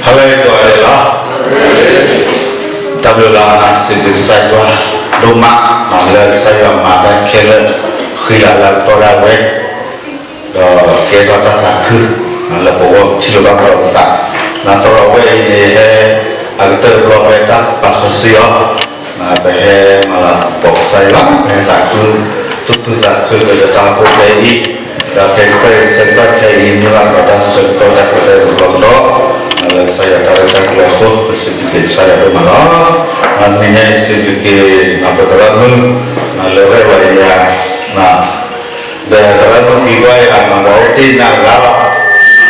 ဟါလၢအဂ့ၤကိးဂၤဒဲးလီၤ. တၢ်ဘျုးလီၤ, စံးဘျုးကစၢ်ယွၤဒိၣ်မး, လၢကစၢ်ယွၤမၤတၢ်ခဲလၢာ် ဃံလၤလၢအကတီၢ်ဒၣ်ဝဲ, ဒီးကဲထီၣ်တၢ်သးခု လၢပဂီၢ် ထံၣ်လိာ်ဘၣ်ကဒီးပသး, သရိာ်ဝဲအံၤန့ၣ် ဟဲအကတၢၢ်တဘျီ ဖဲတၢ်ပာ်စီဆှံအီၤ ပဟဲမၤလၤကပီၤကစၢ်ယွၤ ပဟဲသးခု သူၣ်ခုသးခုလၢတၢ်အိၣ်ဖှိၣ်ဖဲအံၤ, ဒီးခဲကတၢၢ်အံၤ ဆၢကတီၢ်ခဲအံၤ မ့ၢ်ဘၣ်ဒီးတၢ်ဆၢကတီၢ်တၢ်ကတၢၢ်တဘျီကဒီး, လၢကစၢ်ယွၤတၢ်ရဲၣ်တၢ်ကျဲၤအဃိ ပစံးဘျုးက့ၤကစၢ်ယွၤဒိၣ်မးလီၤ. နံၤညါအံၤစံးဘျုးက့ၤ ပသရၣ်မုၣ် လၢရဲၣ်ဝဲယၤ ဒီးသရၣ်မုၣ်သံကွၢ်ယၤ ဒီးအိၣ်တ့ၢ်နၤတဂၤလီၤ, အ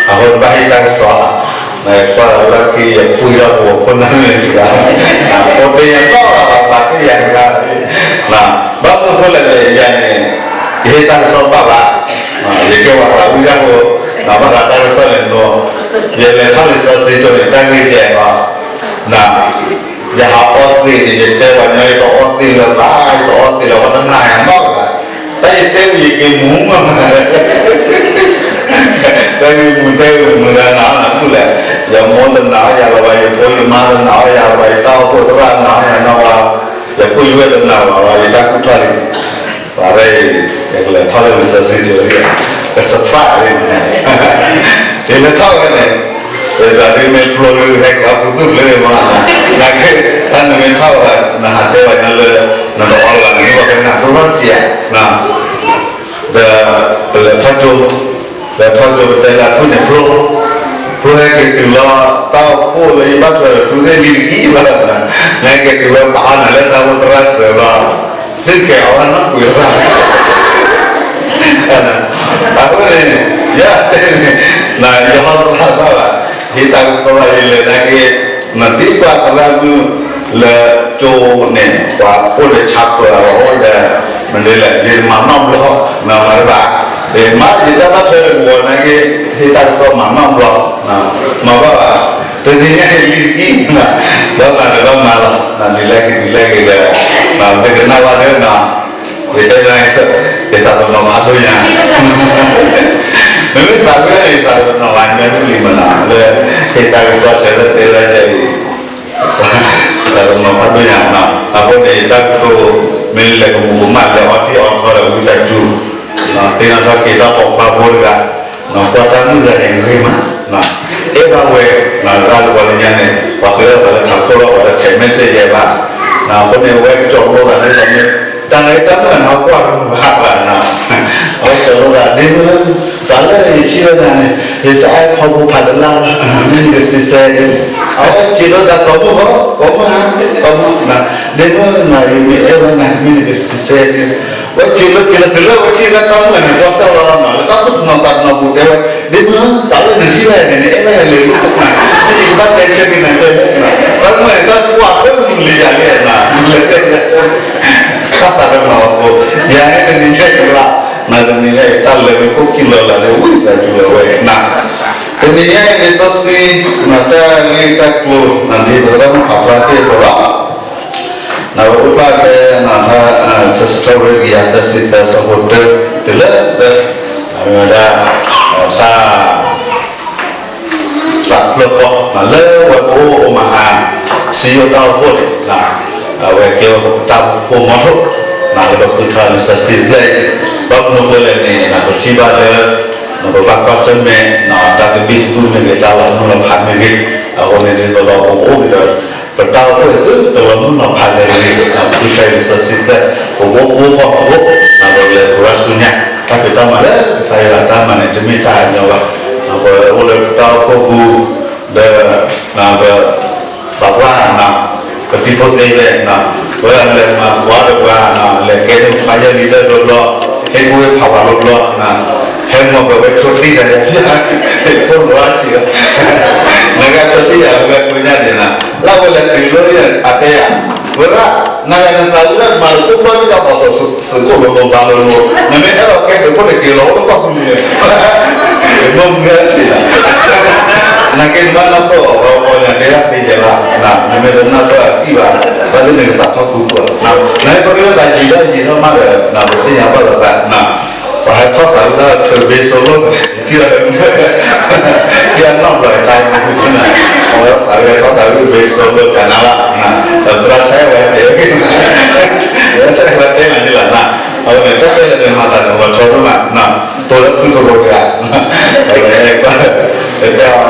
ဃိနဘၣ်ဟ့ၣ်တၢ်ကစီၣ်, နကွၢ်လၢက့ၤယပုၢ်ယီၢ်ပူၤခိၣ်နၢ်န့ၣ်တဂၤ, အိၣ်တ့ၢ်ယၤနီတဂၤဘၣ် ဘၣ်သ့ၣ်ယၤတဂၤ, ဘၣ်မနုၤအဃိလဲၣ်န့ၣ် ယၤန့ၣ် ယဟ့ၣ်တၢ်ကစီၣ်ဘၣ်ဘၣ်, ယကဲပှၤသးဝံၣ်တၢ်ဖိ, ဘၣ်ဃးတၢ်ကစီၣ်န့ၣ်နီၤ, ယလဲၤထီၣ်လံာ်စီဆှံကၠိန့ၣ် တၢ်ဂ့ၢ်ကဲဘၣ် ယဟးအီသံးန့ၣ် ယတဲပှၤညီ ယတအီသံးလၢၤဘၣ်, ယတအီသံးလၢၤဘၣ် တနာ်ယၤနီတဂၤ, တၢ်ယတဲဝံၤယက့ၤမူမး, တဲဝံၤမူ တဲဝံၤမူလၢနၤနၢ်ကူၣ်လဲၣ်, ယမိၢ်တနာ်အီယၤလၢၤဘၣ်, ယဖိယမါတနာ်အီယၤလၢၤဘၣ်, ယတၢ်အိၣ်ဖှိၣ်သရၣ်နာ်အီယၤနီတဂၤ, ယဖိယဝဲၢ်တနာ်ဘၣ်ဘၣ်, ယတၢ်ကူၣ်ထီၣ်လံ ပှၤရဲၣ်အံၤ ယကလဲၤထီၣ်လၢလံာ်စီဆှံကၠိလံ, ကစၢ်ဖးန့ၣ်, ယလဲၤထီၣ်ဝဲန့ၣ်, ယဒၣ်ဒ်မ့ၢ်ဖျိလၢဟဲက့ၤအီၣ်ကူသူၣ်ဖျိန့ၣ်မး, နကဲ, တၢ်နမ့ၢ်ထီၣ်ဝဲ, နဟးတဲဝဲညါလၢ, နတအီလၢၤဘၣ်န့ၣ် မ့ၢ်ပှၤကနၣ်ဒိၣ်ထီၣ်တစဲးဧါ, ဒီးပလဲၤထီၣ်ကၠိ, လဲၤထီၣ်ကၠိပတဲလၢအဖုၣ်န့ၣ်ဖျိ, ဖျိဟဲက့ၤတုၤလီၤ, တၢ်အိၣ်ဖှိၣ်လၢယဘၣ်ထွဲဒီးဖုသ့ၣ်လံတကံၢ်ဘၣ်, နဟဲက့ၤတုၤဝဲပာ်အီၣ်နၤလၢတၢ်အိၣ်သရၣ်စၢၤလီၤ, သ့ၣ်ကဲၤအီၤဝဲနီၢ်ကွံာ်လီၤ, အဃိန့ၣ်, ယတဲန့ၣ်, ယဟီသရၣ်ဘၣ်ဘၣ်, ဟ့ၣ်တၢ်ကစီၣ်ဘၣ်ယလဲၤနာ်က့, နသံကွၢ်သရၣ်မုၣ်လၢကၠိန့ၣ် ပှၤအိၣ်လၢဆါပၢၤအအိၣ်ဒီး, မနုၤလဲၣ် ယမၤနီၣ်ဘျီ, နမၤတဘၣ်, မ့ၢ်ယတၢ်ဘၣ်ထွဲဒီးကဝီၤနာ်က့, ဟ့ၣ်တၢ်ကစီၣ်မၤနီၣ်ဘျီ, မၤဘၣ်ဘၣ်, တနံၤညါအံၤလံတကံၢ်, ဘၣ်မၤဒီးဘၣ်မၤလီၤ, ဒ်လဲၣ်ဂ့ၤဒ်လဲၣ်ဂ့ၤဒီး, မ့ၢ်ကနၣ်ဘၣ်ဒီးနီၤ, ယတဲ, ယသးတနီၤဖးဒိၣ်ညါ, မ့မ့ၢ်သးဝံၣ်န့ၣ် ယသးတနီၤဖးညါမုၢ်လံမနၤ, လၢ, ဟ့ၣ်တၢ်ကစီၣ်ဆၢလၢတဲဝဲဒၣ်အံၤ, ယသးတနီၤဖးဒိၣ်ညါ, အဃိန့ၣ် ယတၢ်ကတိၤ, မ့ၢ်လဲၤကမူးကမၣ်လဲၤအီထံအီထီဒီးဝံသးစူၤ, သ့ၣ်နီၣ်ထီၣ်က့ၤတၢ်ပိာ်ခွါဖိတဂၤ, ကွၢ်တၢ်မုၣ်တဂၤန့ၣ်ဂ့ၤမး, အဲၣ်ဘၣ်ဝဲ, တဂၤတဝီလၢညါန့ၣ် ပှၤဃ့အီၣ်သးလၢထးခိၣ်လီၤ ပှၤတထဲးမဲာ်စ့ၣ်ယဲဘၣ်, အဃိန့ၣ် အဝဲကၠီလိသးလၢသးမ့ၢ်, တၢ်ဂ့ၢ်တၢ်မုၣ်အနီၢ်ကွၢ်တမုာ်ဘၣ်ဘၣ်, အဝဲကၠီလိသး ဒ့မုၣ်, စးလၢယထံၣ်ဝဲနၤန့ၣ် ယတအဲၣ်ဖီဖိဖးတလၢ်လီၤ, မ့ၢ်နကစံးဆၢဒ်, အဝဲစံးလိသးကိးမုၢ်ဃီ, ကိးမုၢ်ဧါ, ကိးမုၢ်, ဒ့မုၣ်နၤ ယမ့ၢ်အဲၣ်ဝဲနၤ မ့ၢ်နကစံးဆၢဒ်, ဝဲစံးလိတုၤလၢတုၤလၢဝဲထံၣ်ဝဲတၢ်မုၣ်န့ၣ် ကွၢ်တၢ်လီၤနီၤ လၢတၢ်သူၣ်တနီၤသးတနီၤပူၤတဲဝဲ, ဒ့မုၣ်, စးလၢနထံၣ်ဝဲန့ၣ် နအဲၣ်ဝဲယၤလဲၤလိၤ, ယကဘၣ်တဲဆၢက့ၤနၤတဲ, တၢ်မုၣ်န့ၣ် တၢ်ကွၢ်လၢမုၢ်လံယၤလံနီၤ, လဲၤတဲ, တၢ်သးတနီၤအဃိ, ယၤန့ၣ်တနံၤညါအံၤလီၤ, နတနံၤညါအံၤ တၢ်လဲၤမ့ၢ်ခိၣ်ခံလီၤလၢာ်န့ၣ် ဝံသးစူၤလၢာ်ဝဲ, တနံၤညါအံၤလံာ်စီဆှံ, တၢ်ဂ့ၢ်တၢ်ကျိၤ, နဒ်ပသရၣ်မုၣ်ဖးဖျါတ့ၢ်အသိးလီၤ နဝဲအိၣ်ဖျါဖဲ, ထါစံးထီၣ်ပတြၢၤ တကယၤသၢဆံသၢ အဆၢဖိတၢ တုၤလၢသၢ, အဝဲဒၣ်, တၢ်, သးဖျၢၣ်ဃီ, လၢဝဲပအိၣ်အိၣ်မဟါ, စံယိၣ်တၢ်အိၣ်ဖှိၣ်န့ၣ်, အဝဲကဲဝဲပတၢ်အိၣ်ဖှိၣ်မီထိၣ်, လၢပဃုထၢလံာ်စီဆှံတဖျၢၣ်အံၤ, ဘၣ်မနုၤဃိလဲၣ်န့ၣ် ပထံၣ်ဘၣ်လၢ, ပဘၣ်ကွၢ်ဆၢၣ်မဲာ်, တၢ်သဘံၣ်သဘုၣ်မ့ၢ်ဂ့ၤ တၢ်လီၤမုၢ်လီၤဖးမ့ၢ်ဂ့ၤ, အဃိန့ၣ်ဒ်သိးဒီးပကအိၣ်က့ၤဒီး, ပတၢ်အိၣ်ဖှိၣ်သုတလီၤမုၢ်လီၤဖးလဲၣ်တဂ့ၤ, ပဃုထၢလံာ်စီဆှံတဖျၢၣ်, ပကအိၣ်ဃူအိၣ်ဖိးအဃိ, ဒီးလဲၤပရၢဆူညါ, တၢ်ဖံးတၢ်မၤလၢကစၢ်ယွၤတၢ်မၤန့ၣ် တမ့ၢ်တၢ်အညီဘၣ်, ပအိၣ်လၢပတၢ်အိၣ်ဖှိၣ်ပူၤ, ဒီး, ပ, ပှၤကွၢ်, ပတံၤဖိသ့ဝဲ, ပလဲၤမၤကွၢ်ဒီးပှၤ, လဲၤကဲန့ၢ်ပှၤယဲၢ်လံတၢ်ဘျီဘျီ, ဟဲကူၣ်ဝဲဖးဝဲဘျီဘျီ, ဟဲမီၢ်ကွၢ်ဝဲဆိတံၢ်တၢ်, ဟဲဖိလီၤအါဆံးလီၤ, နကဆိတံၢ်ယၤဝဲကျိညါန့ၣ်, လၢဝဲလဲၤတုၤလီၤအတဲယၤ, ဝဲဒၣ်, နဂၤနသးဝံၣ်ဒၣ်မၤတသိၣ်ဘျီမ့ၢ်တၢ်သးစီဆှံသုးခိၣ်လိၤလိၤဘၣ်လိၤလိၤ, နမ့ၢ်အဲၣ်ဒိးကဲသုးခိၣ်န့ၣ်က့ၤလီၤအိၣ်လၢပှၢ်ပူၤန့ၣ်, မ့ၢ်မုၢ်ဂၤဆံးလီၤ, နက့နဘၣ်နၢ်ပၢၢ်အီၤ ပှၤကညီတဲဒၣ်သ့ယဲၢ်ဘၣ်, နမ့ၢ်တနၢ်ပၢၢ်အခံဘၣ်, ဘၣ်သ့ၣ်နကသးထီၣ်ကူပှၤ, နပကလဲၤတၢ်ယံာ်ထီၣ်ယံာ်ထီၣ်မးဒီး ပသ့ၣ်ညါဘၣ်လီၤသး, ပှၤဟဲထီၣ်သးဝဲဒၣ် ထၢဘ့စိလိၣ်, ထံၣ်အီၤ, ထံၣ်အနီၢ်ဘျီးတၢ်ပူၤန့ၣ်, သးဝဲထီၣ်သးဝံၣ်ဘ့ၣ်စိဘၢၣ်ကနၤလီၤ, သရၣ်ဆၢဝဲကဲ, သရၣ်ဆၢဝဲတဲနၤန့ၣ်လီၤ, အဝဲန့ၣ် တၢ်ခဲလၢာ်န့ၣ်မၤသးန့ၣ် ဂီၤထီဒိၣ်မး, တိၤလၢဖုသရိာ်တဂၤ, အဝဲ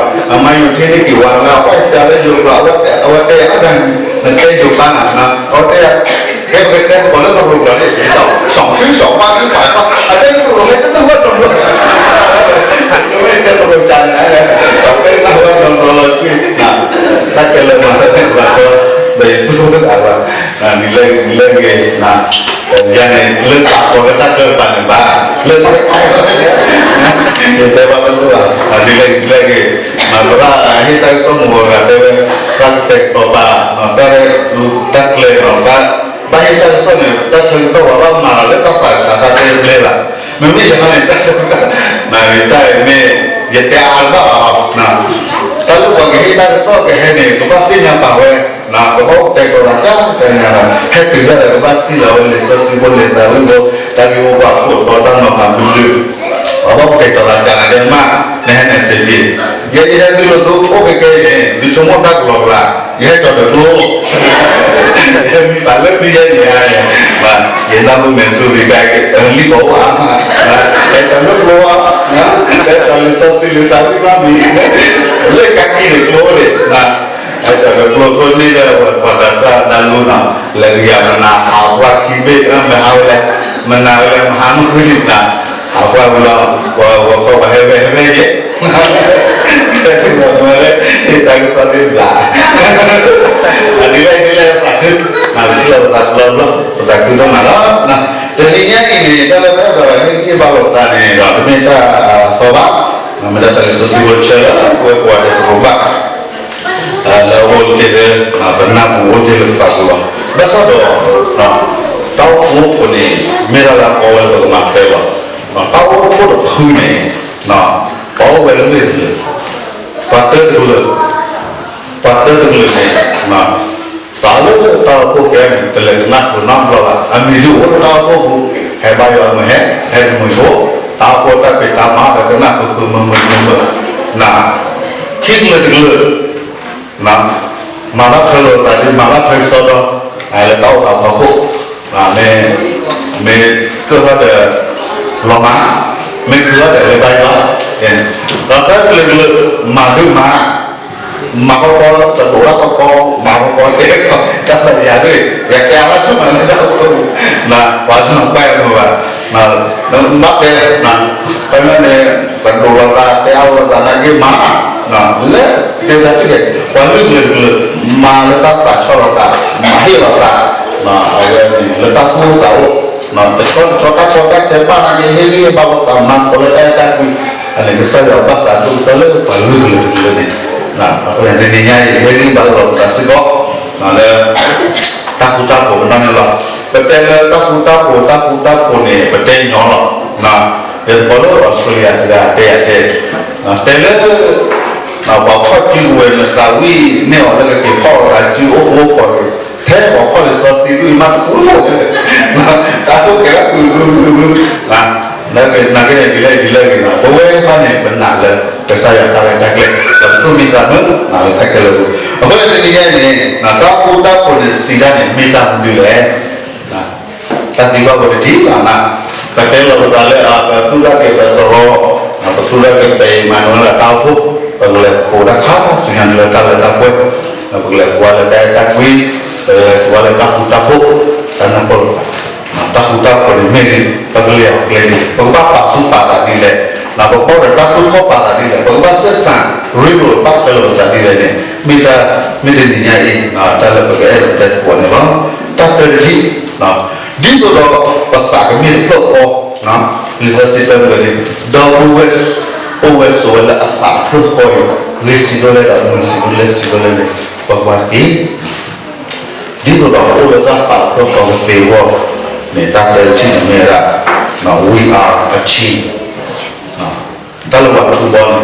အမါယိၤထံန့ၣ်က့ၤဝါလၢ အဝဲတဲလၢယိၤကျိာ်, အဝဲတဲယၤအတၢ်, နတဲယိၤပၢ်နၤ, အဝဲတဲယၤ ကဲပကတဲသကိးလၢသရိာ်ကျိာ်န့ၣ်, စီၤဆူစီၤပၢ်ဆူပၢ်, အတဲသရိာ်ဟဲတနၢ်ဟူတဘျီ, ကတဲသရိာ်ကနၤ, အတဲနၢ်ဟူတဘျီလီၤဆူ, တၢ်ခဲလၢာ်မၤသးန့ၣ် ဘၣ်ကၠီ, ဘၣ်ယသူၣ်အဝဲ, ဒ်လဲၣ်ဒ်လဲၣ်ဂ့ၤ, ယၤန့ၣ် လၢတၢ်ကီလၢတၢ်ကၢၢ်တပၤန့ၣ်ဘၣ်, လၢတၢ်ကီ, ယတဲဘၣ်ပလိၣ်ဘၣ်, ဒ်လဲၣ်ဒ်လဲၣ်ဂ့ၤ, သရၣ်ဟ့ၣ်တၢ်ကစီၣ်မုၢ်ဂီၤဂၤတဲဝဲ, တၢ်ကတဲာ်ကတီၤပာ်, တၢ်ရဲၣ်ကျဲၤ, ဘၣ်ဟ့ၣ်တၢ်ကစီၣ်န့ၣ် တၢ်ဆၢကတီၢ်ပှၤဘၣ်မၤလီၤလၢတၢ်သးစၢ်သးတဲဘျဲဘၣ်, မ့မ့ၢ်ယၤန့ၣ် တၢ်ဆၢကတီၢ်, နတၢ်မ့ၢ်, ယတဲအါတဘၣ်ဘၣ်, တၢ်လၢပှၤကဟ့ၣ်တၢ်ကစီၣ်ကဟဲန့ၣ် ကဘၣ်သ့ၣ်ညါပာ်ဝဲ, ကဘၣ်တဲာ်ကတီၤတၢ်ကၢ်ကၢ်ညါ, ဟဲတုၤဒၣ်ဒီးကဘၣ်စံၣ်လီၤဝဲလံာ်စီဆှံဖိ လံာ်သးဝံၣ်ဖိ, တၢ်ဂ့ၢ်မိၢ်ပှၢ်ခိၣ်တီတၢ်နီၤဖးဘျုးဘျုး, အဘၣ်တဲာ်ကတီၤတၢ်ကၢ်နၤဒဲးမး, နဟဲန့ၣ်စ့ၢ်ကီး, ယဲယဟဲသုလၢသိအိၣ်ကဲကဲအံၤန့ၣ် ဒုးဆိကမိၣ်တၢ်ကလီကလီ, ယဟဲကၠီၤဒီးကျိ ယဟဲမံဘၣ်လၢမံယဲန့ၣ်, ယနၢ်ဟူမဲာ်သူၣ်လံတၢ်လံၣ်ကီဝါ, ဟဲကၠီၤလၢကျိ, ဟဲကၠီၤလံာ်စီဆှံလံာ်သးဝံၣ်ဘၣ်မံၤ, လၢကးကံၢ်န့ၣ်ကျိန့ၣ်, ဟဲကၠီၤလၢကျိကျိန့ၣ်ဒီး ပှၤသးစၢ်ဒၣ်လူနီၤ, လဲၤကယၤမနၤဟးပှၢ်ခံဘ့ၣ်, မဟါဝဲလဲၣ်, မနၤဝဲလဲၣ် မဟါမုၢ်ကွံာ်န့ၣ်, ဟးပှၢ်ဝံၤလီၤ, ပှၤဂီၤခီပှၤဟဲဝဲဟဲဝဲယဲ ဟဲတုၤမၤမၤလၢ တၢ်ကစီၣ်သ့ၣ်တဖၣ်, အဒ်လဲၣ်ဒ်လဲၣ်သးခု, ပထံၣ်လီၤပသးကလီဘျီ, ပသးခုဒိၣ်မးလီၤ. တနံၤညါအံၤန့ၣ် တၢ်လၢပအဲၣ်ဒိးဟ့ၣ်ဂံၢ်ဟ့ၣ်ဘါလိာ်ပသးန့ၣ်ဒီး တမ့ၢ်တၢ်သီဘၣ်, မ့ၢ်ဒၣ်တၢ်လံာ်စီဆှံဖိတဆၢလၢ ပဝဲကိးဂၤဒဲးသရိာ်ဘၣ် လၢအအိၣ်တ့ၢ်လၢ ပနၢ်ပူၤအိၣ်တ့ၢ်လၢပသးပူၤလီၤ. ဘၣ်ဆၣ်ဒီး တၢ်အိၣ်ဖှိၣ်အဃိန့ၣ် မ့ၢ်ဒၣ်လၢအကီဝဲလၢပကမၤထွဲလီၤ. တၢ်အိၣ်ဖှိၣ်တဖုန့ၣ် ပှၤအိၣ်ဝဲလၢမ့ၢ်တကလုာ်, ပှၤတၢတကလုာ်, ပှၤတၢတကလုာ်န့ၣ် စးလၢတၢ်အိၣ်ဖှိၣ်ကဲန့ၣ် တလဲၤကနၣ်ဃုာ်နီတဘျီဘၣ်. အမံၤဒုးအိၣ်လၢတၢ်အိၣ်ဖှိၣ်ပူၤ, ဟဲဘါယွၤမုာ်ဟဲ, ဟဲတမုာ်ဆိ, တၢ်အိၣ်ဖှိၣ်တၢ်ဖံးတၢ်မၤဒီးကနၣ်ဃုာ်ဃုာ်မုာ်မုာ်မုာ်မုာ်, ခံကလုာ်တကလုာ် မၤဘၣ်ထွဲလိာ်သးဒ် မၤဘၣ်ထွဲစီဒီ လၢတၢ်အိၣ်သးဖီခိၣ်, မ့ၢ်ကၢၢ်ထီၣ်ဒီး လီၤမၢ်, မ့ၢ်ကၢၢ်ထီၣ်ဒီးလဲၤဘါယွၤ, ဒီးတၢ်ကလုာ်ကလုာ် မၤဒုးမၤ မၤကီကီ တဒိးဘၣ်ကီကီ, မၤကီကီတဲ တၢ်သးယၤဒ် ယကဲအါထီၣ်ဆူၣ်မးလၢတၢ်အိၣ်ဖှိၣ်, ပှၤတနီၤကွၢ်မုာ်ဘၣ်, ဘၣ်တဲ, ဖဲန့ၣ်န့ၣ် ပဒိးလိာ်သး တဲအါလိာ်သးနာ်က့မၤ, လၢ တဲသးသ့ၣ်က့ၤ ပှၤလုၢ်ကလုာ်ကလုာ် မၤလၢတၢ်သးဆီၣ်လီၤသး, မၤဟ့ၣ်လီၤသး, အဝဲန့ၣ် လၢတၢ်သူၣ်အိၣ်သးအိၣ်, တဆီတဆီတၢ်ကီတၢ်ခဲဘၣ်နာ်က့ ဟ့ၣ်ဂံၢ်ဟ့ၣ်ဘါလိာ်သး မၤသကိးလၢတၢ်အဲၣ်တၢ်ကွံ, အန့ၣ်ကစၢ်ယွၤဘၣ်သးဒိၣ်ကတၢၢ်လၢပှၤလုၢ်ကလုာ်ကလုာ်န့ၣ်, အဃိန့ၣ် တနံၤညါအံၤ ဟ့ၣ်ဂံၢ်ဘါလိာ်သးစ့ၢ်ကီး လၢ တၢ်ဃူတၢ်ဖိးကနီၣ်န့ၣ်လီၤ. ပတဲလၢတၢ်ဃူတၢ်ဖိး တၢ်ဃူတၢ်ဖိးန့ၣ် ပတဲညီလီၤ. ယသကိးလၢ Australia တဂၤတဲယၤတဲ, တဲလၢ ပှၤဖီၣ်စုကဝဲၤ နသးဝံၣ်န့ၢ်အီၤလၢကက့ၤဖီၣ်လိာ်သးစုအိၣ်ဃိအိၣ်ကီးန့ၣ်, ထဲပှၤဖီၣ်လံာ်စီဆှံလွံၢ်မးတပူၤ, တၢ်အိၣ်ကဲလၢကုကုကုကု, နာ်က့န့ၣ် ဒ်လဲၣ်ဒ်လဲၣ်ဂ့ၤနီၤ ပဝဲတဖၣ်န့ၣ် ပနာ်လၢ ကစၢ်ယွၤတၢ်ရဲၣ်တၢ်ကျဲၤ ဒီးပသူၣ်မံသးမုာ် နာ်လၢတၢ်ခဲလၢာ်အပူၤ, အဃိန့ၣ်တနံၤညါအံၤန့ၣ် တၢ်ဃူတၢ်ဖိးန့ၣ် စံးတၢ်န့ၣ် မ့ၢ်တၢ်မနုၤလဲၣ်. တၢ်သံကွၢ်ဖိတထံၣ်ဘၣ်နၤ, ပတဲလီၤပသးလၢ ပသူၣ်ထီၣ်က့ၤပသရိာ်, ပသူၣ်ထီၣ်က့ၤပမၤနၢၤလၢတၢ်အိၣ်ဖှိၣ်, ပကလဲၤဃိတၢ်ခါဆူညါလၢတၢ်လၢတၢ်ပှဲၤ, ပကလဲၤဃိလၢတၢ်အဲၣ်တၢ်ကွံ, ပကလဲၤဃိလၢတၢ်ဃူတၢ်ဖိး, တၢ်နၢ်ပၢၢ်လိာ်သး, တၢ်ဃူတၢ်ဖိးန့ၣ်မ့ၢ်ဂ့ၤ, ပကလဲၤအီၤကျဲဂ့ၤ, ပကဘၣ်ပာ်သူၣ်ပာ်သးဒ်လဲၣ်, ပကဘၣ်အိၣ်ဒီးတၢ်သူၣ်ထီၣ်ပာ်သးဒ်လဲၣ်, ပကဘၣ်စ့ၢ်ဆၢ ရ့လိာ်ဘၣ်ထွဲလိာ်ပသးဒ်လဲၣ်န့ၣ် မ့ၢ်တၢ်, မ့ၢ်တနံၤညါအံၤ တၢ်လၢပကအဲၣ်ဒိးတဲသကိးန့ၣ်လီၤ. တၢ်တၢတထံၣ်, ဒ်သိးဒီးပသးကမ့ၢ်တဖျၢၣ်ဃီ, လံာ်စီဆှံတဲဝဲန့ၣ်, ဒီပုၢ်ဝဲၢ်, ပုၢ်ဝဲၢ်ဆိးဝဲလၢအသးတဖျၢၣ်ဃီအံၤ, ဂ့ၤစံးဒိၣ်လဲၣ်ဒီးမုာ်စံးဒိၣ်လဲၣ်စံးဒိၣ်လဲၣ်န့ၣ် ပကွၢ်တက့ၢ်. ဒ်သိးဒီးပအိၣ်လၢတၢ်သးတဖျၢၣ်ဃီကသ့အဂီၢ်န့ၣ် တၢ်တၢတထံၣ်န့ၣ်မ့ၢ်ဝဲဒၣ် we are a team. တၢ်လၢပှၤထူဘီန့ၣ်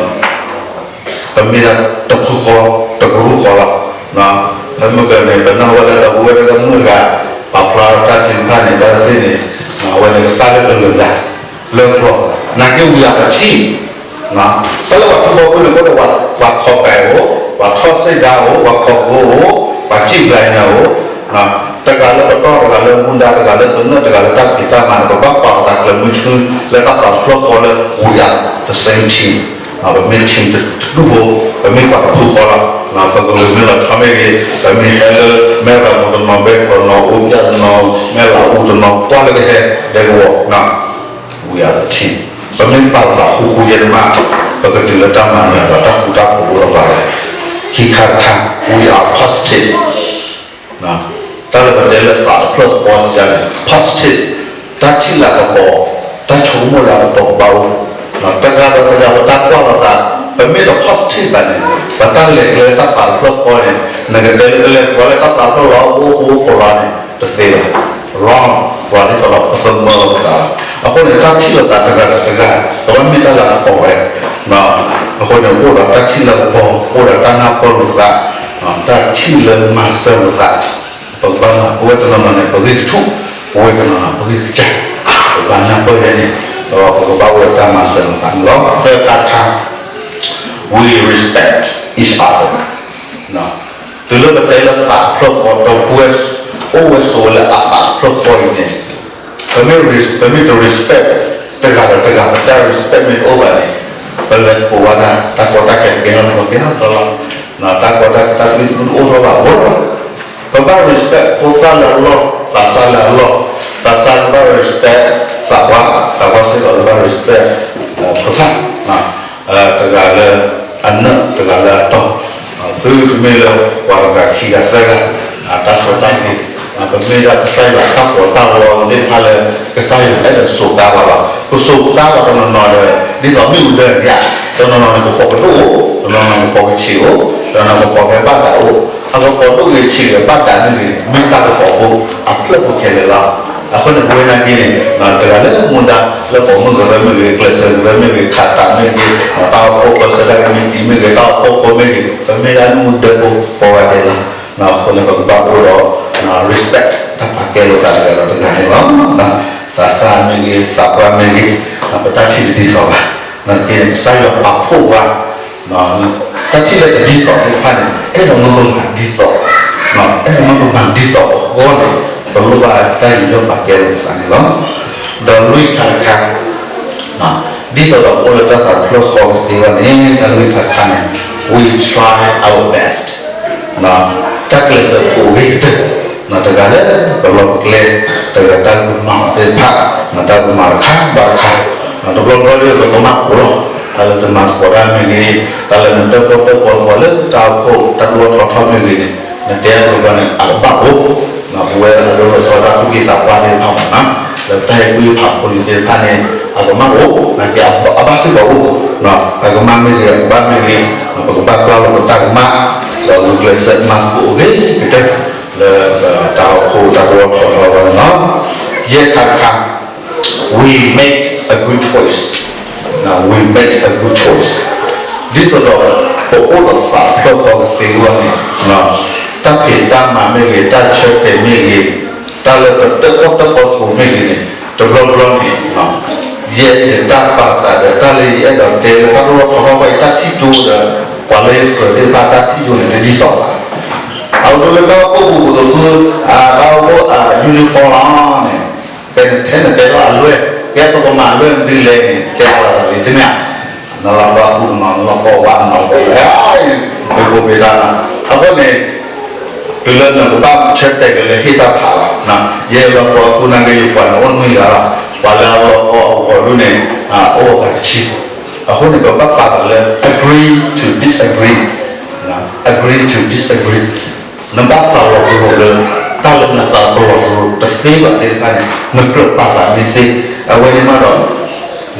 ပမ့ၢ်ဒၣ်တဖုဃီ, တကရူၢ်ဃီလီၤ. ဖဲမုၢ်ကၢၤန့ၣ် ပနၢ်ဟူဝဲလၢဒီပုၢ်ဝဲၢ်တဂၤမုၣ်တဂၤ ပာ်ဖျါတၢ်ထုကဖၣ်န့ၣ် တၢ်သ့ၣ်န့ၣ် အဝဲန့ၣ်ကသါလၢကလုာ်လၢ်, လၢကျီၢ်, နာ်က့ we are a team. တၢ်လၢပှၤထူဘီဖိန့ၣ် အိၣ်ဒီးပှၤ ပှၤခီပၤအိၣ်, ပှၤထီၣ် ပှၤစံးဒၣ်အိၣ်, ပှၤခီၣ်ဖိအိၣ်, ပှၤစံးဘျုးန့ၣ်အိၣ်, တဂၤလၢပတီၢ်, တဂၤလၢမူဒါ, တဂၤလၢသနၢၣ်, တဂၤလၢတၢ်ဖံးတၢ်မၤန့ၣ် ပဘၣ်ပာ်အသးကျဲမုၢ်ဆူ လၢတၢ်သးဖျၢၣ်ဃီလၢ we are the same team, ပမ့ၢ် team တဒူၣ်ဖိ, ပမ့ၢ်ပှၤတဖုဃီလီၤ. ပကလုာ်မ့ၢ်လီၤဆီမ့ၢ်ဂ့ၤ, ပမ့ၢ်ဟဲလၢ မဲၢ်ရၤမူတနီၤ, ဘဲၣ်ကီးနီၤ, အိၣ်ပျၢ်တနီၤ, မဲၢ်လးအူတနီၤ, ကွၢ်လၢကဟဲဒဲကဝီၤ we are the team. ပမ့ၢ်ပာ်သးဃူဃူယဲၢ်တမး, ပကတုၤလၢတၢ်မၤနၢၤဒီးတၢ်ဃူတၢ်ဖိးအိၣ်ဒီးပှၤလီၤ. ခံခါတခါ, we are positive. တၢ်လၢပတဲလၢသးတဖျၢၣ်ဃီန့ၣ် positive, တၢ်ထံၣ်လၢကပီၤ, တၢ်ဆိကမိၣ်လၢအကပီၤကဘၣ်အိၣ်, တဂၤဒီးတဂၤပတၢ်ကွၢ်လိာ်သး, ပမ့ၢ်တ positive ဘၣ်န့ၣ် ပတၢ်လဲၤကျဲလၢတၢ်သးတဖျၢၣ်ဃီန့ၣ် နကတဲလၢကလဲၤဃီလၢတၢ်သးတဖျၢၣ်လီၤ အိၣ်ဃူအိၣ်ဖိးလီၤန့ၣ် တသ့ဘၣ်. wrong, ပှၤဒ်သိးဒီးပသမၢလိာ်ပသးဘၣ်. အဃိန့ၣ် တၢ်ထံၣ်လိာ်သးတဂၤဒီးတဂၤ ကဘၣ်မ့ၢ်တၢ်လၢအကပီၤဝဲ အဃိန့ၣ် အိၣ်ဒီးတၢ်ထံၣ်လၢကပီၤ, အိၣ်ဒီးတၢ်နၢ်ပၢၢ်လိာ်သး, တၢ်ထံၣ်လၢမၤစၢၤလိာ်သး, ပကဘၣ်မၤ, ပဝဲတနီၤနီၤန့ၣ် ပဂံၢ်ကဆူၣ်, ပဝဲတနီၤနီၤ ပဂံၢ်ကစၢ်, ပဘၣ်နၢ်ပၢၢ်ယဲန့ၣ်, ဒီးပကဘၣ်အိၣ်ဒီးတၢ်မၤစၢၤလိာ်သးန့ၣ်လီၤ. သၢခါတခါ, we respect each other. တုၤလၢပတဲလၢသးတဖျၢၣ်ဃီ ဒီပုၢ်ဝဲၢ် အိၣ်ဝဲဆိးဝဲလၢအသးတဖျၢၣ်ဃီအံၤန့ၣ်, ပမ့ၢ်, ပမ့ၢ်တ respect တဂၤဒီးတဂၤ, ပတၢ် respect မ့ၢ်တအိၣ်ဘၣ်န့ၣ်, ပလဲၤသကိးဝဲဒၣ် တၢ်ကီတၢ်ခဲကဲထီၣ်တဘျီကဲထီၣ်တဘျီလီၤ. တၢ်ကီတၢ်ခဲတၢ်သဘံၣ်သဘုၣ်တအိၣ်ထီၣ်ဘၣ်အဃိ, ပဘၣ် respect ဖိသၣ်လၢအလီၢ်, သးစၢ်လၢအလီၢ်, သးစၢ်ကဘၣ် respect သးပှၢ်, သးပှၢ်စ့ၢ်ကီးကဘၣ် respect ဖိသၣ် တဂၤလၢအနၢၣ်, တဂၤလၢအတီၢ်, သုတမ့ၢ်လၢပှၤတဂၤခံဂၤသၢဂၤ, တၢ်ဆီၣ်တၢ်ဟ့, ပမ့ၢ်ဒၣ်ကစၢ်ယွၤတၢ်ပီးတၢ်လီသ့ၣ်တဖၣ်လၢ ကစၢ်ယွၤအဲၣ်ဒိးစူးကါပှၤလီၤ. ပစူးကါပှၤတနီၤနီၤဒီး ဒ်သိးမ့ၣ်အူဒၢန့ၣ်ဧါ, တနီၤနီၤန့ၣ် ကပိာ်ကဒိၣ်အိၣ်, တနီၤနီၤကပိာ်ကဆံးအိၣ်, တနီၤနီၤကပိာ်ကဲဘၣ်ဒၣ်အိၣ်, အကပိာ်ဒိၣ်ဂ့ၤဆံးဂ့ၤဘၣ်ဒၣ်မ့ၢ်ဂ့ၤန့ၣ် မ့ၢ်တၢ်ကပီၤဖိအဖျၢၣ်ဖိခဲလၢာ်လီၤ. အဃိန့ၣ် ပဝဲနာ်က့န့ၣ် တဂၤလၢမူဒါ လၢပိာ်မုၣ်ကရၢမ့ၢ်ဂ့ၤ, ကျဲးစၢးကရၢမ့ၢ်ဂ့ၤ, ခးတးမ့ၢ်ဂ့ၤ, တၢ်အိၣ်ဖှိၣ်ပၢဆှၢတၢ်ကမံးတံာ်မ့ၢ်ဂ့ၤ, တၢ်အိၣ်ဖှိၣ်ဖိမ့ၢ်ဂ့ၤ, ပမ့ၢ်ဒၣ်မ့ၣ်အူဒၢဖိကိးဂၤဒဲးလီၤ. အဃိန့ၣ် ပကဘၣ်အိၣ်ဒီး respect တၢ်ပာ်ကဲလိာ်သးတဂၤဒီးတဂၤန့ၣ်လီၤ. သးစၢ်မ့ၢ်ဂ့ၤ, သးပှၢ်မ့ၢ်ဂ့ၤ, ပတၢ်ထံၣ်တဒ်သိးဘၣ်. နာ်က့န့ၣ် ကစၢ်ယွၤပာ်ဖှိၣ်ဝဲ တၢ်ထံၣ်လၢတဒ်သိးသ့ၣ်တဖၣ်န့ၣ် အဲၣ်ဒိးမ့ၢ်ပမၤဒ်သိး, အဲၣ်ဒိးမ့ၢ်ပမၤဒ်သိးအဃိန့ၣ် ပလိၣ်ဘၣ်တၢ်ယူးယီၣ်ပာ်ကဲလိာ်သးန့ၣ်လီၤ. ဒီးလွံၢ်ခါတခါ, ဒ်သိးဒီးပအိၣ်လၢတၢ်သးတဖျၢၣ်ဃီကသ့အဂီၢ်န့ၣ် တၢ်လွံၢ်ခါတခါန့ၣ် we try our best, တၢ်ကျဲးစၢးပအိၣ်ဂ့ၤကတၢၢ်, တဂၤလၢပလီၢ်ပကျဲ, တဂၤတၢ်ကမၤအီၤသ့ၣ်တဖၣ်, တၢ်ကမၤတခါဘၣ်တခါ, တဘျီဘျီဒီးပကမၣ်အိၣ်လီၤ. တၢ်လၢတမၤသကိးတၢ်မ့ၢ်ဂ့ၤ, တၢ်လၢနတၢ်ကီတၢ်ခဲလၢတၢ်အိၣ်ဖှိၣ် တၢ်ဒိၣ်ထီၣ်ထီထီၣ်မ့ၢ်ဂ့ၤန့ၣ် နတဲအါဘျီန့ၣ် အကဘၣ်အိၣ်, ပဝဲဒၣ်လၢလီၤဆီဒၣ်တၢ်သူၣ်က့သးပှၢ်သ့ၣ်တဖၣ်မးနီၤ, လၢတၢ်ဟဲကွံဖးဖိလံၤသ့ၣ်တဖၣ်န့ၣ် အကမၣ်အိၣ်, နာ်က့အဘၣ်စ့ၢ်ကီးအိၣ်, အကမၣ်မ့ၢ်ဂ့ၤ အကဘၣ်မ့ၢ်ဂ့ၤ, ပကဘၣ်ပျၢ်လိာ်ပတၢ်ကမၣ်, ဒီးဂုာ်ကျဲးစၢးမၤသကိးအိၣ်ဂ့ၤကတၢၢ်, လၢပတၢ်အိၣ်ဖှိၣ်တၢ်ဒိၣ်ထီၣ်ထီထီၣ်အဂီၢ်န့ၣ်လီၤ. ယဲၢ်ခါတခါ, we make a good choice, we make a good choice, ဒ်သိးဒီး ပအိၣ်ဒီးသးဖျၢၣ်ဃီကသ့အဂီၢ်န့ၣ်, တၢ်ဖံးတၢ်မၤမ့ၢ်ဂ့ၤ, တၢ်ဆၢတဲာ်မ့ၢ်ဂ့ၤ, တၢ်လၢပတၢၣ်ကီၢ်တၢၣ်ကီသကိးမ့ၢ်ဂ့ၤန့ၣ်, တဘျီဘျီန့ၣ် ယဲယတၢ်ပာ်သးဒီး တၢ်လၢယအဲၣ်ဒိးတဲလၢတၢ်ဒိၣ်ထီၣ်ထီထီၣ်အဂီၢ် ယတၢ်ထံၣ်ကၠိဒီး ပှၤလၢယဃၢၤသ့ၣ်တဖၣ်တၢ်ထံၣ်ကၠိန့ၣ် တဒ်သိးဘၣ်. အဝဲဒၣ်လၢတၢ်အိၣ်ဖှိၣ်ပူၤကသူ, တၢ်အိၣ်ဖှိၣ် uniform လီၤန့ၣ်, ဖဲနထဲနတဲလီၤအလွဲၢ်, ကဲပကမၤလွဲၢ်မနုၤလဲၣ်န့ၣ် တဲအါလီၤသးလံ တမ့ၢ်ဧါ. နလီၤကီၢ်သူနနီၤ, နလီၤကီၢ်ဝါနနီၤ, မ့ၢ်ကိးမ့ၢ်တၢ်နီၤ, အဃိန့ၣ် တုၤလၢနကဘၣ်ဆၢတဲာ်က့ၤလၢဟ့ၣ်တၢ်ဖးလီၤ. ယဲလီၤကီၢ်သူနာ်က့ ယပှၤန့ၣ်အိၣ်နွံဂၤလီၤ. ပှၤလၢအလီၤကီၢ်အဂီၢ်ဒၣ်န့ၣ် အိၣ်အဂၤတဆံ. အဃိန့ၣ် ပဘၣ်ပာ်သးလၢ agree to disagree, agree to disagree. နဘၣ်သးလီၤပလိာ်လၢ တၢ်လၢနသးပလီၢ်ပလိာ်တသ့ဘၣ်သ့ၣ်တဖၣ်န့ၣ် နကြၢးပာ်သးမ့ၢ်သ့, အဝဲန့ၣ်မးဒီး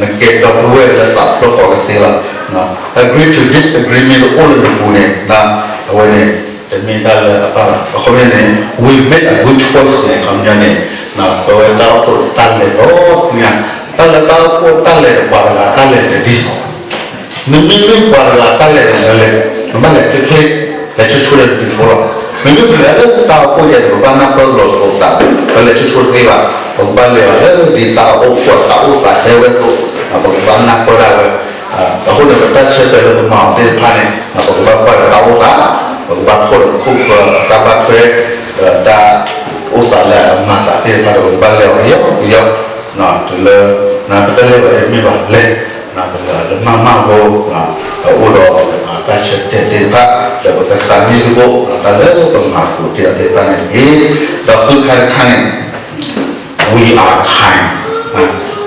နကဲဒီပုၢ်ဝဲၢ်လၢသးဖျၢၣ်ဃီကသ့လီၤ. agree to disagree မ့ၢ်တအိၣ်လၢနပူၤန့ၣ် အဝဲန့ၣ် တမ့ၢ်တၢ်လၢအဘၣ်ဘၣ်. အခီပညီန့ၣ် we make a good choice န့ၣ် အခီပညီန့ၣ် ပဝဲတၢ်အိၣ်ဖှိၣ်တၢ်လဲၤဒီးသ့ၣ်ညါ, တၢ်လၢတၢ်အိၣ်ဖှိၣ်တၢ်လဲၤဒီး ပှၤတဂၤတၢ်လဲၤတဒ်သိး နမ့မ့ၢ်ပှၤတဂၤတၢ်လဲၤဒီးလဲၤ, နဘၣ်လဲၤချ့ချ့, လဲၤဆိဆိလၢနတုၤဆိလီၤ. မ့မ့ၢ်ပှၤလၢတၢ်အိၣ်ဖှိၣ်ယဲၢ်န့ၣ် ပဘၣ်နၢ်ပၢၢ်လီၤသကိးသး, ပလဲၤဆိဆိတသ့ဘၣ်, ပကဘၣ်လဲၤအီၤလၢဒ်တၢ်အိၣ်ဖှိၣ်တၢ်အိၣ်သးဟဲဝဲအသိး, ပကဘၣ်နၢ်ပၢၢ်ဒၣ်ဝဲ. အဃိန့ၣ် ပတၢ်ဆၢတဲာ်လၢပမၤအီၤသ့ၣ်တဖၣ်န့ၣ် ပကဘၣ်ကွၢ်ဒီးတၢ်အိၣ်သး ပကဘၣ်ဖှိၣ်ဒီးခိၣ်ဖျီတၢ်ဘၣ်ထွဲ ဒီးတၢ်အိၣ်သးလၢအမၤသးသ့ၣ်တဖၣ်ဒီး ပကဘၣ်လဲၤအီၤကယီကယီ, တုၤလၢ ပတလဲၤဘၣ်မ့ၢ်ဘၣ်လဲၤ, ပလဲၤလၢမၤမၤဘိ, အိၣ်ဒီးတၢ်ဆၢတဲာ်သ့ၣ်တဖၣ် ဒီးပကသးမံသကိး တၢ်လၢပမၤသကိးတ့ၢ်အီၤသ့ၣ်တဖၣ်န့ၣ်တက့ၢ်. ဒီးဃုခါတခါန့ၣ် we are kind,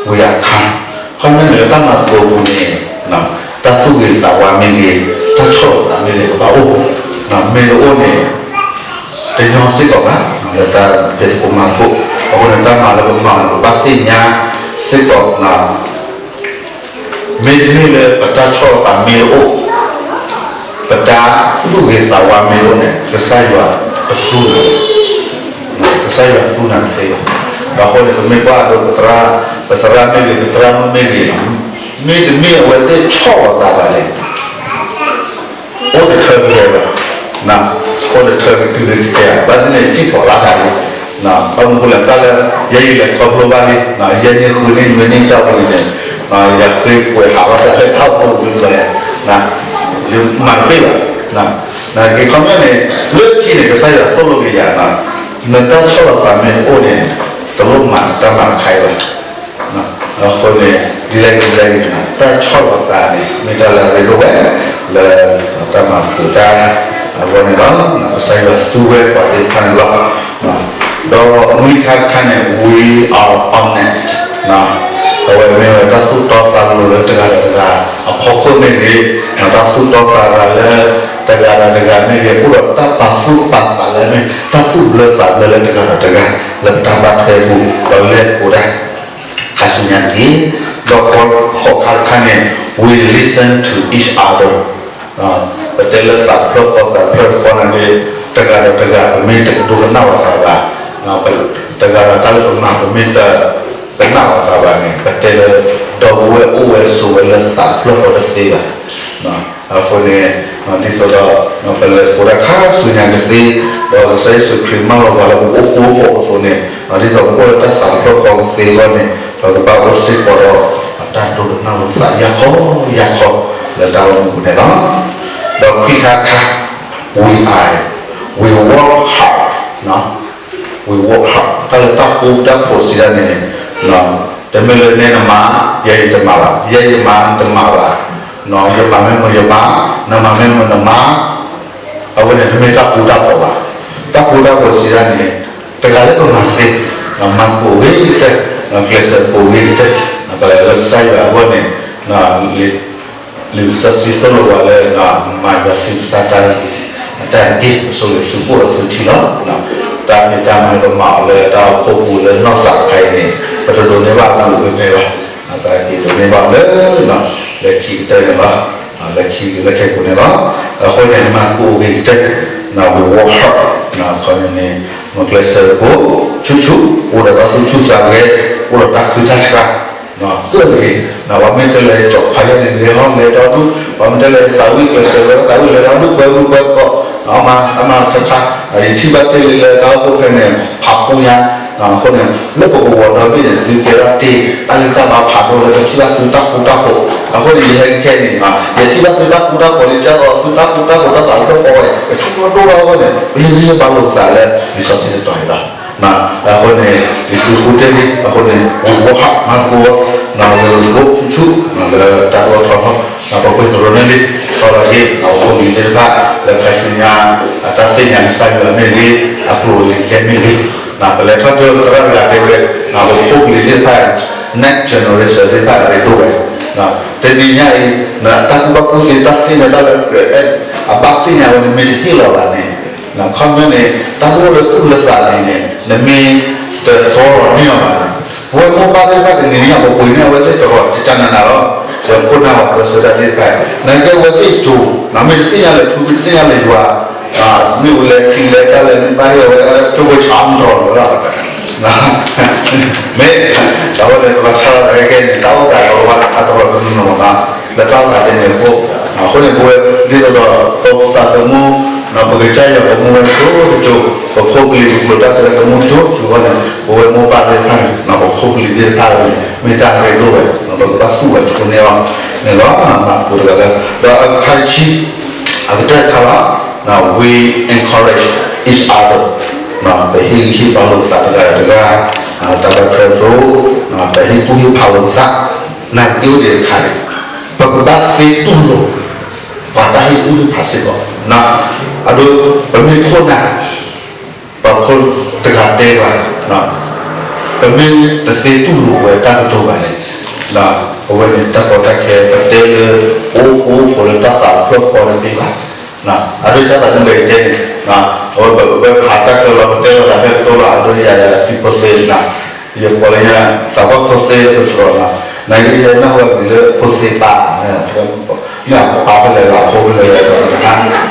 we are kind. ခီမ့ၢ်န့ၣ်လၢတၢ်မၤသကိးပူၤန့ၣ် တၢ်သူၣ်ဂ့ၤသးဝါမ့ၢ်ဂ့ၤ, တၢ်ဆီၣ်လီၤသးမ့ၢ်ဂ့ၤ ကဘၣ်အိၣ်, မ့ၢ်တအိၣ်န့ၣ် တညီစ့ၢ်ကီးဘၣ် လၢတၢ်ဖဲသကိးမၤသကိး. အဃိန့ၣ် တၢ်မၤလၢပမၤန့ၣ် ပဘၣ်သ့ၣ်ညါစ့ၢ်ကီး မ့တမ့ၢ်လၢပတၢ်ဆီၣ်လီၤသးမ့ၢ်တအိၣ်, ပတၢ်သူၣ်ဂ့ၤသးဝါမ့ၢ်တအိၣ်န့ၣ် ကစၢ်ယွၤတသူနၤ, ကစၢ်ယွၤသူနၤတသ့ဘၣ်. ဒီးအဃိန့ၣ် ပမ့ၢ်ကွၢ်ဒီး ပသရၣ်မ့ၢ်ဂ့ၤ ပသရၣ်မုၣ်မ့ၢ်ဂ့ၤ, မ့တမ့ၢ်အဝဲသ့ၣ်ဆီၣ်လီၤသးဘၣ်န့ၣ် အိၣ်တထၢကယဲၢ်ဘၣ်. အိၣ်တထၢကတုၤလၢကယဲၢ် ဘၣ်သ့ၣ်န့ၣ် ထံၣ်ဖီၣ်လၢတၢ်န့ၣ်, ဘၣ်မနုၤဃိလဲၣ် တၢ်လၢ ယဲယလဲၤခီဖျိဘၣ်လံ, ယဲန့ၣ်ဃုန့ၣ် နွံန့ၣ် တၢ်ပူၤန့ၣ် ယဃ့ပှဲၤဟးဘၣ်သးလၢတၢ်ပူၤန့ၣ်, ယမၤတပ့ၢ်ဘၣ်. နက့ၤခီဖျိန့ၣ် လၢခံန့ၣ် ကစၢ်ယွၤသိၣ်လိက့ၤယၤ, နတၢ်ဆီၣ်လီၤသးမ့ၢ်တအိၣ်န့ၣ် တလိၣ်မၤတၢ်မၤတခါအံၤဘၣ်. အဃိန့ၣ် ဒ်လဲၣ်ဒ်လဲၣ်ဂ့ၤ တၢ်ဆီၣ်လီၤသးန့ၣ် မ့ၢ်တၢ်လၢအရ့ဒိၣ်ဝဲ လၢတၢ်မၤသကိးတၢ် အဂီၢ်န့ၣ်လီၤ. ကစၢ်ယွၤသူဝဲပှၤသ့ၣ်တဖၣ်န့ၣ်လီၤ. ဒီးနွံခါတခါန့ၣ် we are honest, အဝဲမ့ၢ်ဝဲတၢ်သူၣ်တီသးလိၤလၢတဂၤဒီးတဂၤအဖီခိၣ်မ့ၢ်ဂ့ၤ, တၢ်သူၣ်တီသးလိၤလၢ တဂၤဒီးတဂၤမ့ၢ်ဂ့ၤ, အိၣ်ဒီးတၢ်ပာ်သူၣ်ပာ်သးလၢမ့ၢ် တၢ်သူၣ်ဘျၢသးဘျၢလၢတဂၤဒီးတဂၤ လၢပတၢ်ဘၣ်ထွဲပူၤ ဒီးလဲၤသကိးတၢ် ခါဆူညါတက့ၢ်. ဒီးဃိးခါတခါန့ၣ် we listen to each other, ပတဲလၢသးတဖျၢၣ်ဃီ သးတဖျၢၣ်ဃီန့ၣ် တဂၤဒီးတဂၤ ပမ့ၢ်တဒိကနၣ်လိာ်သးဘၣ်, တဂၤဒီးတၢ်လၢပမၤ ပမ့ၢ်တကနၣ်လိာ်သးဘၣ်န့ၣ် ပတဲလၢ ဒီပုၢ်ဝဲၢ်အိၣ်ဝဲဆိးဝဲလၢသးတဖျၢၣ်ဃီတသ့ဘၣ်. အဃိန့ၣ် ဒ်သိးဒီး ပလဲၤသကိးတၢ်ခါဆူညါကသ့, ဒီးကစၢ်ယ့ၣ်ၡူးခရံာ်မၢလီၤပှၤလၢပအိၣ်ဃူအိၣ်ဖိးအသိးန့ၣ် ဒ်သိးပအိၣ်လၢတၢ်သးတဖျၢၣ်ဃီကသ့အဂီၢ်န့ၣ် ပကဘၣ်အိၣ်စ့ၢ်ကီးဒီး တၢ်ဒိကနၣ်လိာ်သးယၢ်ခီယၢ်ခီ လၢတၢ်အိၣ်မူပူၤန့ၣ်လီၤ. ဒီးခွံခါတခါ we are, we work hard, we work hard တၢ်လၢတၢ်ဃူတၢ်ဖိးစံးတၢ်န့ၣ် တမ့ၢ်လၢနဲနမၤ ယဲယတမၤဘၣ်, ယဲယမၤနတမၤဘၣ်, ယမၤမ့ၢ်မ့ၢ်ယမၤ, နမၤမ့ၢ်မ့ၢ်နမၤ, အဝဲန့ၣ်တမ့ၢ်တၢ်ဃူတၢ်ဖိးဘၣ်. တၢ်ဃူတၢ်ဖိးစံးတၢ်န့ၣ် တဂၤလၢပမၤသ့, မၤသကိးဂ့ၤကတၢၢ်, ကျဲးစၢးသကိးဂ့ၤကတၢၢ်, ပလၢကစၢ်ယွၤအဂီၢ်န့ၣ် လံာ်စီဆှံသိၣ်လိပှၤလၢ မၤယွၤသူၣ်ကစၢ်တၢ် တၢ်တက့ၢ် ပဆိၣ်ဂ့ၤသုကိၣ်ဒီးသုထံလီၤ. တၢ်ဖံးတၢ်မၤလၢပမၤအီၤလၢတၢ်အိၣ်ဖှိၣ်ပူၤလၢနီၢ်သးတခါအံၤန့ၣ် ပတဒိးန့ၢ်ဘၣ်မၤလိာ်ကမဲဘၣ်, ပက့ၤဒိးန့ၢ်ဘၣ်လၢ လၢခံကတၢၢ်န့ၣ်လီၤ. လၢခံကတၢၢ်လၢခဲကိာ်န့ၣ်လီၤ. အဃိန့ၣ် မၤသကိးဂ့ၤကတၢၢ်, we work hard ခီန့ၣ်န့ၣ် မၤကျဲးစၢးသကိး ဆူၣ်ဆူၣ် အိၣ်ဒီးတၢ်သူၣ်ဆူၣ်သးဂဲၤ, အိၣ်ဒီးတၢ်ခုတၢ်ဆှါ ကၢၢ်ဂ့ၤ, ပှၤမ့ၢ်တဲလၢကၠီၣ်ဖးယၢ်န့ၣ် လဲၤဟီလဲၤဒီဒူၣ်, ပှၤမ့ၢ်တဲလၢသးဝံၣ်ကျဲးစၢးဝဲ သးဝံၣ်လဲၤဒီဒူၣ်ပှဲၤမုၢ်ပှဲၤကီး, အမၤအမၤခါခါ, ယထံၣ်ဘၣ်တ့ၢ်လံလၢတၢ်အိၣ်ဖှိၣ်ဖဲန့ၣ် ဖးဖှူညါ, အဃိန့ၣ် လၢပကဝီၤဒီဘ့ၣ်န့ၣ် သုကဲထီၣ်တ့ၢ် တၢ်ဂ့ၢ်တၢ်ဘါဖးဒိၣ်လၢပထံၣ်ဘၣ်သုတၢ်ဃူတၢ်ဖိး, အဃိန့ၣ် ယဟဲကဲန့ၣ် ယထံၣ်ဘၣ်သုတၢ်ဃူတၢ်ဖိးလံ ကဲသိးသုတၢ်ဃူတၢ်ဖိးတၢ်သးတဖျၢၣ်ဃီဝဲ ကဆူၣ်ထီၣ်ဒိၣ်ထီၣ်အဂီၢ်န့ၣ် ပဟ့ၣ်ဂံၢ်ဟ့ၣ်ဘါလိာ်ပသးလၢလံာ်စီဆှံတတီၤန့ၣ်လီၤ. အဃိန့ၣ် ယသုဃိတ့ၢ်လံ အဃိန့ၣ် we work hard မၤသကိး လၢသကိးဆူၣ်ဆူၣ် လၢတၢ်ဒိၣ်ထီၣ်ထီထီၣ် ပပှ့ၤသရိာ်န့ၣ်လံ ထီၣ်လီၤက့ၤ ပဖိပလံၤသ့ၣ်တဖၣ် လၢခါဆူညါ အတၢ်သ့ၣ်ညါကစၢ်ယွၤမ့ၢ်ဂ့ၤ အကျိၤအကျဲမ့ၢ်ဂ့ၤ ပလဲၤထီၣ်ကၠိသရၣ်တဂၤတဲဝဲ ပဖိပလံၤသ့ၣ်တဖၣ် next generation သ့ၣ်တဖၣ်အရ့ဒိၣ်ဝဲ တနံၤညါအံၤ တၢ်ကူၣ်ဘၣ်ကူၣ်သ့ တၢ်သ့ၣ်ညါတၢ်လၢ အဘၣ်သ့ၣ်ညါဝဲန့ၣ် မ့ၢ်တဟ့ၣ်လီၤဘၣ်န့ၣ် ခီပညီန့ၣ် တၢ်တအိၣ်လၢသူၣ်လၢသးန့ၣ်န့ၣ် နမ့ၢ်တသီလီၤန့ၢ်အီၤဘၣ်န့ၣ် ပဝဲမိၢ်ပၢ်သ့ၣ်တဖၣ်တနံၤညါ ပပှ့ၤန့ၢ်အဝဲသ့ၣ်တရီၤတကနၤနၤလီၤ ပခိၣ်နၢ်ပှၤကရၢစၢတၢ်သ့ၣ်တဖၣ် နကဲဝဲသ့ၣ်ကၠိ မ့ၢ်တသ့ၣ်ညါလၢၤထူ မ့ၢ်တသ့ၣ်ညါလၢၤယွၤ မ့ၢ်ဝဲလဲၤထံလဲၤတၢ်လဲၤမ့ၢ်ဘၣ်ဟ့ၣ်အဝဲ ကၠိဝဲဆၣ်မတရီၤလီၤ မ့ၢ် တၢ်ဝဲန့ၣ် ပဘၣ်ဆါလီၤသးခဲကဲန့ၣ် တၢ်အိၣ်သးဒီးပှၤအသရိာ်တနီၤနီၤ လၢတၢ်အိၣ်သးဒ်န့ၣ်အဃိ အဃိန့ၣ် ပဝဲဒ်သိးဒီး ပသးသမူ ပကစၢ်ယွၤသမူဝဲကၠိကၠိ ပဖိပလံၤပကျိၤတၢ်စဲးလၢသမူကၠိကၠိအဂီၢ်န့ၣ် ပဝဲမိၢ်ပၢ်သ့ၣ်တဖၣ်န့ၣ် ပဖိပလံၤသ့ၣ်တဖၣ်န့ၣ် မ့ၢ်တၢ်ရ့ဒိၣ်ဝဲ ပကဘၣ်သူၣ်ဝဲဆိန့ၢ်အီၤန့ၣ်လီၤ မၤသကိးတဂၤလၢ ဒီးအခါတဆံ အကတၢၢ်တခါလီၤ we encourage each other, ပဟ့ၣ်ဂံၢ်ဟ့ၣ်ဘါလိာ်ပသးတဂၤဒီးတဂၤ, တၢ်ဘၣ်ထွဲအသိး, ပဟ့ၣ်ကူၣ်ဟ့ၣ်ဖးလိာ်ပသး, နာ်က့အိၣ်ဒံးတခါန့ၣ်, ပကဘၣ်သ့တူၢ်လိာ် ပှၤတၢ်ဟ့ၣ်ကူၣ်ဟ့ၣ်ဖးစ့ၢ်ကီး, အဒိ ပမ့ၢ်ခိၣ်နၢ် ပှၤဖိတဂၤတဲဘၣ်, ပမ့ၢ်တသ့တူၢ်လိာ်ဝဲတၢ်ကတိၤဘၣ်န့ၣ်, အဝဲန့ၣ်တၢ်ကီတၢ်ခဲ ပတဲလၢ အိၣ်ဃိအိၣ်ဖိးလၢတၢ်သးဖျၢၣ်ဃီတသ့ဘၣ်. အဒိ ကၢ်သးဒူၣ်ဂဲၤတဲန့ၣ်, အဝဲပကဘၣ်ဖးတၢ်ကလီၤ ပတဲလီၤသးဖဲကတိၤလီၤ အဒိ ယၤယၤ သုးဖိသ့န့ၣ်, ယကိးလၢညါ သးပှၢ်ဖိသ့လၢပသရိာ်န့ၣ်, နာ်က့ယဲနၢ်ဟူအမံၤလၢဖိသ့ပၢ်, မ့ၢ်အပၢ်ဖဲလဲၣ်လီၤ အဖိဖဲလဲၣ်လီၤ,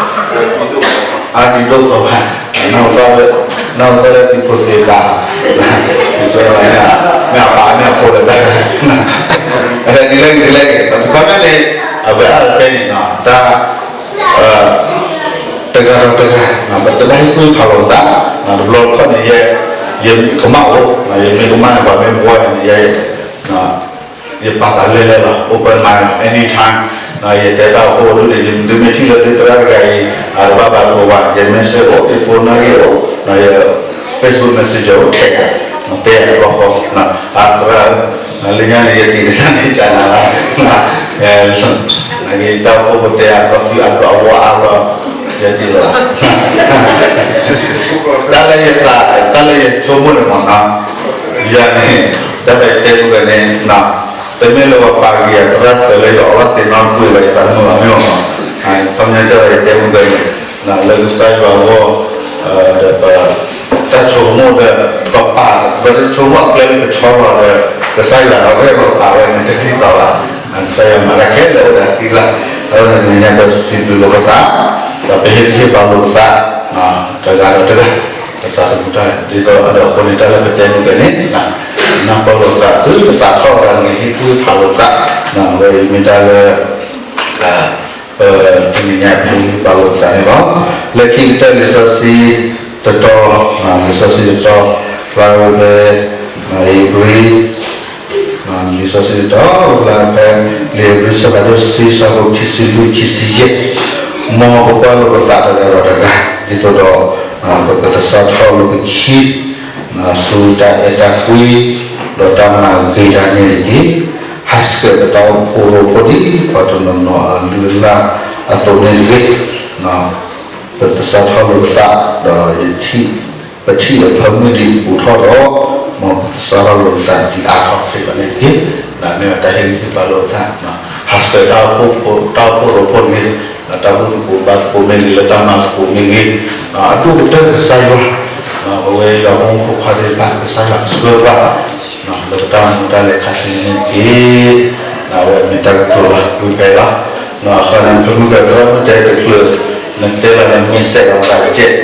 အဒံးဒိၣ်ကီးဘၣ်, နၢ်ဟူသၣ်လၢ နၢ်ဟူသၣ်လၢသုးဖိသ့ပၢ်, မ့ၢ်အပၢ်မ့ၢ်အဖိလၢတၢ်, ဒ်လဲၣ်ဒ်လဲၣ်, တခီမ့ၢ်န့ၣ် အဝဲအါတကဲန့ၣ် တၢ် တဂၤဒီးတဂၤ ပတဘၣ်ဟ့ၣ်ကူၣ်ဟ့ၣ်ဖးလိာ်ပသး, တဘျီတခီၣ်န့ၣ် ယဲ ယကမၣ်အိၣ်, ယမ့ၢ်ကမၣ်န့ၣ် ပှၤမ့ၢ်ဘှီန့ၣ် ယဲ ယပာ်သးလဲၢ်လဲၢ်လီၤ open mind anytime, ယတဲတၢ်အိၣ်ဖှိၣ်ဒူၣ်န့ၣ် ယဒုးမ့ၢ်ထံၣ်လၢသုသရၣ်တဂၤအံၤ အတဘၣ်ဘၣ်ကိးဘၣ် ယ message အိၣ် ယ phone နာ်က့အိၣ်, ယ Facebook Messenger အိၣ် ထဲးယၤ, တဲယၤတဘျီဃီ, အသရၣ်ဧၢ, လၢညါန့ၣ် ယထံၣ်တၢ်န့ၣ်ကနၤလီၤ, နာ်က့တၢ်အိၣ်ဖှိၣ်ပတဲအါဘျီ သုအါဘျီအဝီအါဘျီ, ယဒ်လီၤ, တၢ်လၢယသး တၢ်လၢယဆိကမိၣ်န့ၣ်မ့ၢ်နီၤ, ယၤန့ၣ် တၢ်လၢယတဲမုၢ်ဂၤန့ၣ် တမ့ၢ်လၢပှၤပာ်က့ၤယၤသရၣ်စၢၤလၢယအီၣ်ဘၣ်သ့ၣ်နီတပှ့ၤဘၣ် ယသးမုာ်အီၤမ့ၢ်မ့ၢ်နီၤ, ခီပညီကၢ်လၢယတဲမုၢ်ဂၤန့ၣ် လၢကစၢ်ယွၤအဂီၢ် ဒီးပ တၢ်ဆိကမိၣ်ဒီး ပပာ် ပတဆိကမိၣ်အကျဲလၢကဆီလီၤဒီး ကစၢ်ယွၤဒီးရဲၣ်လီၤပာ်ဝဲန့ၣ်တဒ်သိးဘၣ်, ကစၢ်ယွၤမၤတၢ်ခဲလၢာ်အိၣ်ဒီးအသံလီၤ, အဝဲန့ၣ်တနံၤညါပစံးဘျုးလိာ်ပသး, ဒီးပဟ့ၣ်ဂံၢ်ဟ့ၣ်ဘါလိာ်ပသး တဂၤဒီးတဂၤ, ပသးသမူတၢ် ဒ်သိးအဒီးအဃိန့ၣ် တၢ်လၢပတဲမုၢ်ဂၤန့ၣ် နၢ်ပၢၢ်လိာ်ပသး သုတသးထီၣ်အသးတဂ့ၤ ဟ့ၣ်ကူၣ်ဟ့ၣ်ဖးလိာ်ပသး, အဝဲအံၤမ့ၢ်တၢ်လၢ ပတနံၤညါပဟ့ၣ်ဂံၢ်ဟ့ၣ်ဘါလိာ်ပသးန့ၣ်လီၤ. လၢခံကတၢၢ်လံာ်စီဆှံတတီၤ, လံာ်စီဆှံတတီၤ ဖျါဝဲဖဲ ဧ့ၤဘြံၤ, လံာ်စီဆှံတတီၤ ဖျါဖဲ လံာ်ဧ့ၤဘြံၤ အဆၢဒိၣ်တဆံ အဆၢဖိခံဆံလွံၢ် ခံဆံယဲၢ်, မ်ပကွၢ်လိာ်ပသးတဂၤဒီးတဂၤ ဒ်သိးဒီး ပကသဆၣ်ထီၣ်လိာ်ပခံ ဆူတၢ်အဲၣ်တၢ်ကွံ ဒီးတၢ်မၤဂ့ၤတၢ်န့ၣ်တက့ၢ်. ဟးဆှဲးပတၢ်အိၣ်ဖှိၣ်ရိဖှိၣ်ဒ်ပှၤတနီၤနီၤအလုၢ်အလၢ်အသိးန့ၣ်တက့ၢ်. ပသဆၣ်ထီၣ်လိာ်ပသး ဒီးယထံၣ် ပထံၣ်အဖၢမုၢ်ဒံးဘူးထီၣ်ဒီး မ်ပသဆၣ်ထီၣ်လိာ်ပသးဒ်အါထီၣ်သ့ဘၣ်န့ၣ်တက့ၢ်. မ့ၢ်တၢ်ဟ့ၣ်ဂံၢ်ဟ့ၣ်ဘါလိာ်ပသး ဟးဆှဲးတၢ်အိၣ်ဖှိၣ် တၢ်အိၣ်ဖှိၣ်ရိဖှိၣ်တက့ၢ်. တၢ်ဘူၣ်သကိးဘါသကိးမ့ၢ်ဂ့ၤ လၢတၢ်မၤသကိးမ့ၢ်ဂ့ၤ, အဒိၣ်ကတၢၢ်ကစၢ်ယွၤ ပဝဲယွၤဖိမုၣ်ဖိခွါသ့ၣ်တဖၣ် ကစၢ်ယွၤကဆှၢပှၤ လၢပတၢ်မူတၢ်လဲၤခါဆူညါန့ၣ်တက့ၢ်. အဝဲမ့ၢ်တၢ်ကတိၤလီၤ ဝံဖဲလီၤ. အဃိန့ၣ် ပမုၢ်ကသရၣ်မုၣ်တဲတချုး နတဲလီၤန့ၣ် မ့ၢ်စဲးလီၤသးတကဲး.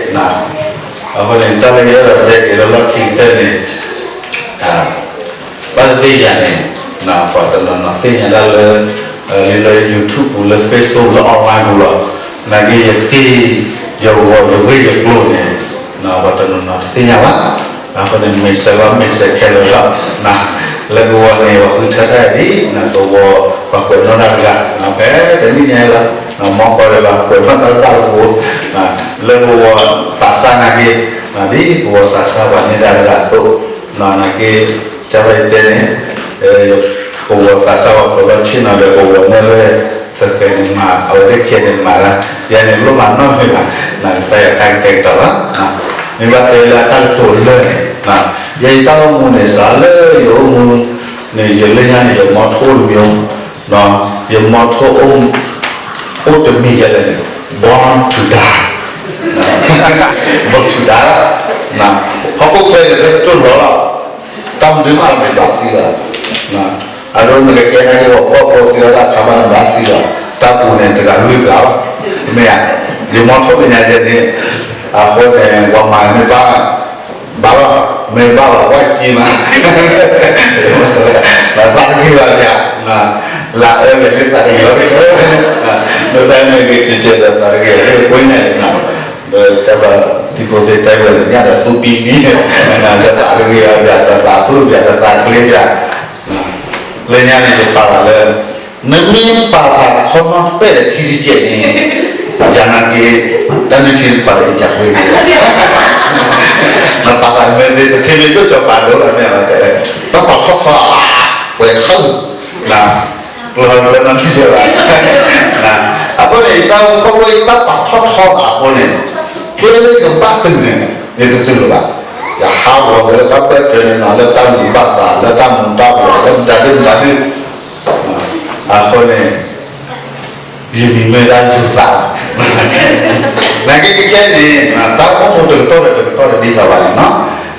အဃိန့ၣ် တၢ်လၢယအဲၣ်ဒိးတဲက့ၤလၢလီၢ်ခံကတၢၢ်န့ၣ် ဘၣ်သ့ၣ်သ့ၣ်ယၤန့ၣ် ပှၤတနီၤနီၤသ့ၣ်ညါတၢ်လၢ လၢ YouTube ပူၤ လၢ Facebook လၢ online ပူၤလီၤ. နာ်က့ယက့ၤ ယဂီၤယဂ့ၢ်ယကျိၤန့ၣ် ပှၤတနီၤနီၤတသ့ၣ်ညါဘၣ်. အဃိန့ၣ် မ့ၢ်စဲးလီၤ မ့ၢ်စဲးခဲလၢာ်လီၤ. လၢကဝီၤန့ၣ် ပှၤဃုထၢတၢ်ဒ် ကဝီၤ ပှၤကွဲးနီၣ်တၢ်တဂၤ ဖဲတနံၣ်ညါလီၤ. မ်ကီၢ်လၢပှၤကွဲးနီၣ်တၢ်သၣ်လၢပဂီၢ် လၢကဝီၤသးစၢ်နာ်က့ ဒ်ကဝီၤသးစၢ်ပှၤန့ၢ်တၢ်တဂၤအသိး နာ်က့ ကၢ်သးယတဲန့ၣ် ကဝီၤသးစၢ်ပှၤကွဲးနီၣ်ဆ့ၣ်နီၤဒီး ကဝီၤနဲၣ်လဲၣ် သဃဲးန့ၣ်မၤ အဝဲသ့ၣ်ခဲန့ၣ်မၤလၢ ယၤန့ၣ်လိၣ်မၤနီတမံၤဘၣ်. ကစၢ်ယွၤတၢ်ကတဲာ်ကတီၤလီၤ. မ့ၢ်ဘၣ်တဲလၢအတၢ်ကတိၤလၢာ်န့ၣ် ယဲယတၢ်အိၣ်မူန့ၣ် စးလၢယအိၣ်မူန့ၣ် ယလၢညါန့ၣ် ယမီထိအိၣ်တမံၤ ယမီထိအိၣ် အိၣ်တမံၤယဲလဲၣ်န့ၣ် born to die, born to die, ဟီၣ်ခိၣ်ချၢန့ၣ် တလိၣ်လီၤ, တၢ်မနုၤမးမ့ၢ်ဘၣ်သံလီၤ. အဒိနကကဲနာ်က့ ပှၤဖှီၣ်ဖိသံလီၤ တၢ်ခါဘၣ်န့ၣ်ဘၣ်သံလီၤ, တၢ်ပူၤန့ၣ် တဂၤလွံၢ်ဂၤဘၣ်, မ့ၢ်ဧါ, ယမီထိၣ်ကညးယဲန့ၣ်, အဃိန့ၣ် ပှၤမၤမ့ၢ်ဘၣ် ဘၣ်လီၤ, မ့ၢ်ဘၣ်လီၤ ဝဲကံမး, သးတဂ့ၤဘၣ်ပၠး, လၢအၢန့ၣ်လၢသးတဂ့ၤလီၤ, ဒီးတၢ်မ့ၢ်ဂ့ၤ ကကဲဒီးသးတဂ့ၤ ကွ့န့ၣ်, ဒီးတၢ်ဘၣ်တံၤဖိသ့ၣ်တဲဝဲလၢညါဒီးသူပံလံ, ဒီးသးတဂ့ၤဘၣ်ပၠး ဒီးသးဖုပၠး ဒီးသးကျ့ပၠး, လၢညါန့ၣ် ယပာ်လီၤလၢ နမ့ၢ်ပာ်သးခီနီတပဲၣ်ဒီးထံတကဲးန့ၣ်, ယနာ်က့ တၢ်နုၢ်ထံတခွးဒီးအံၤကကွ့န့ၣ်, နပာ်သးမ့ၢ်သ့ ပထံၣ်လၢဒိၣ်ကၠီၤပာ်ဒိၣ်လီၤမ့ၢ်လီၤတဲဝဲ, ဘၣ်ပာ်ထီၣ်ထီအါ, ပှဲၤဃု, လီၤလၢနီၢ်ထံယဲဘၣ်, အဃိန့ၣ် တၢ်အိၣ်ဖှိၣ်ဖိအံၤ ဘၣ်ပာ်ထီၣ်ထီသးအဃိန့ၣ်, ကျဲလၢယကဘၣ်တုၤန့ၣ် ယတတုၤလၢၤဘၣ်, ယဟးဂီၤက့ၤလၢတၢ်ပၢၢ်ဆၢန့ၣ်နီၤ လၢတၢ်လူၤဘၣ်သး လၢတၢ်မူၤတၢ်ဘှီး လၢမတၤဒုမတၤဒု, အဃိန့ၣ် ယမံၤမ့ၢ်ဒၣ်ယိၤသး, နာ်က့ခဲအံၤန့ၣ် တၢ်အိၣ်မူတကတီၢ်ဒီးတကတီၢ်တဒ်သိးဘၣ်န့ၣ်နီၤ,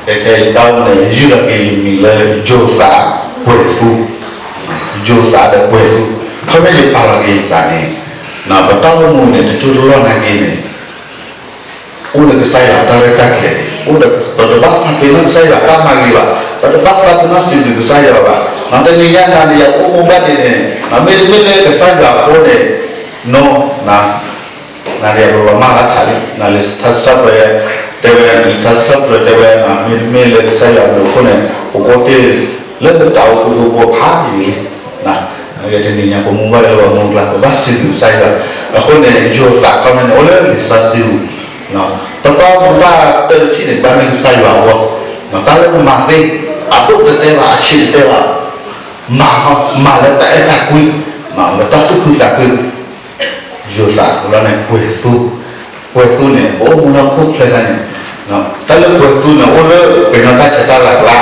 ခဲခဲအံၤတၢ်အိၣ်မူန့ၣ် ယုၢ်လီၤက့ၤယမံၤလၢယိၤသးကွဲၤသူ, ယိၤသးဒီးကွဲၤသူ, ခီဖျိယပာ်လီၤက့ၤယသးန့ၣ်, ပတၢ်အိၣ်မူန့ၣ် တကၠိတလီၢ်နာ်က့န့ၣ် အိၣ်ဒီးကစၢ်ယွၤတၢ်ရဲၣ်တၢ်ကျဲၤ, အိၣ်ဒီး ပတဘၣ်သးပ့ၤနီၣ်ကစၢ်ယွၤတၢ်မၤဂ့ၤဘၣ်, ပတဘၣ်သးပ့ၤနီၣ်စံးဘျုးကစၢ်ယွၤဘၣ်, တနံၤညါနၤဒီးယၤအိၣ်မူဘၣ်ဒ်န့ၣ် မ့တမ့ၢ်လၢကစၢ်ယွၤအဃိန့ၣ်, နၤဒီးယၤ ပဘၣ်မၤလၢထးလံ, နလံာ်ထါစံးထီၣ်ပတြၢၤ တဲဝဲ, လံာ်ထါစံးထီၣ်ပတြၢၤတဲဝဲ, မ့တမ့ၢ်လၢကစၢ်ယွၤအဘျုးအဖှိၣ်န့ၣ် ပကအိၣ်တ့ၢ်လၢတၢ်အိၣ်ဖှိၣ်ဖိဖးယံာ်လံ တနံၤညါပမူဘၣ်လၢပှၤမူကျါ ပဘၣ်စံးဘျုးကစၢ်ယွၤ, အဃိန့ၣ် ယိၤသးခီန့ၣ် အိၣ်လၢလံာ်စီဆှံပူၤ, ပတၢ်အိၣ်မူဘၣ်တၢ်တထံၣ်န့ၣ် ဘၣ်မ့ၢ်ကစၢ်ယွၤအဂီၢ်, တၢ်လၢနမၤသ့, အဒိၣ်တတဲဘၣ် အဆံးတတဲဘၣ်, မၤ, မၤလၢတၢ်အဲၣ်တၢ်ကွံ, လၢတၢ်သူၣ်ခုသးခု ယိၤသးလီၤန့ၣ် ကွဲၤသူ, ကွဲၤသူန့ၣ် ပအိၣ်မူလၢဟီၣ်ခိၣ်ချၢခါန့ၣ်, တၢ်လၢကွဲၤသူန့ၣ် အိၣ်လၢပှၤကညီတၢ်ဆဲးတၢ်လၤကျါ,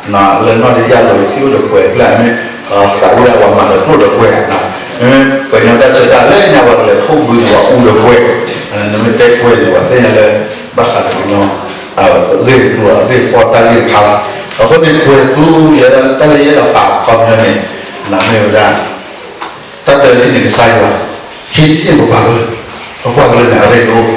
လၢနီၢ်တယၢ်လီၤ ယထံၣ်အိၣ်ဒီးကွဲၤဖျၢၣ်မ့ၢ်, သးအိၣ်ဒၣ်ပှၤမၤဒီးကျိၣ်ဒီးကွဲၤ, မ့မ့ၢ်ပှၤကညီတၢ်ဆဲးတၢ်လၢညါပှၤကလဲၤခိၣ်ဘုန့ၣ် ပှၤအူဒီးကွဲၤ, နမ့ၢ်တဲကွဲၤန့ၣ် ပှၤသ့ၣ်ညါလၢ ဘၣ်ဃးဒီးကညီ ဂ့ၢ်ကျိၤအဂ့ၢ်ဖီၣ်တၢ်ဂ့ၢ်တခါလီၤ, အဃိန့ၣ် ကွဲၤသူ ယဲဒၣ်တၢ်လၢယအဲၣ်ဒိးပာ်အခီပညီန့ၣ်, မ့ၢ်ဝဲဒၣ် တၢ်တထံၣ်န့ၣ်ကစၢ်ယွၤ, ခံထံၣ်န့ၣ်ပပှၤကလုာ်, ပပှၤကလုာ်န့ၣ် အရ့ဒိၣ်,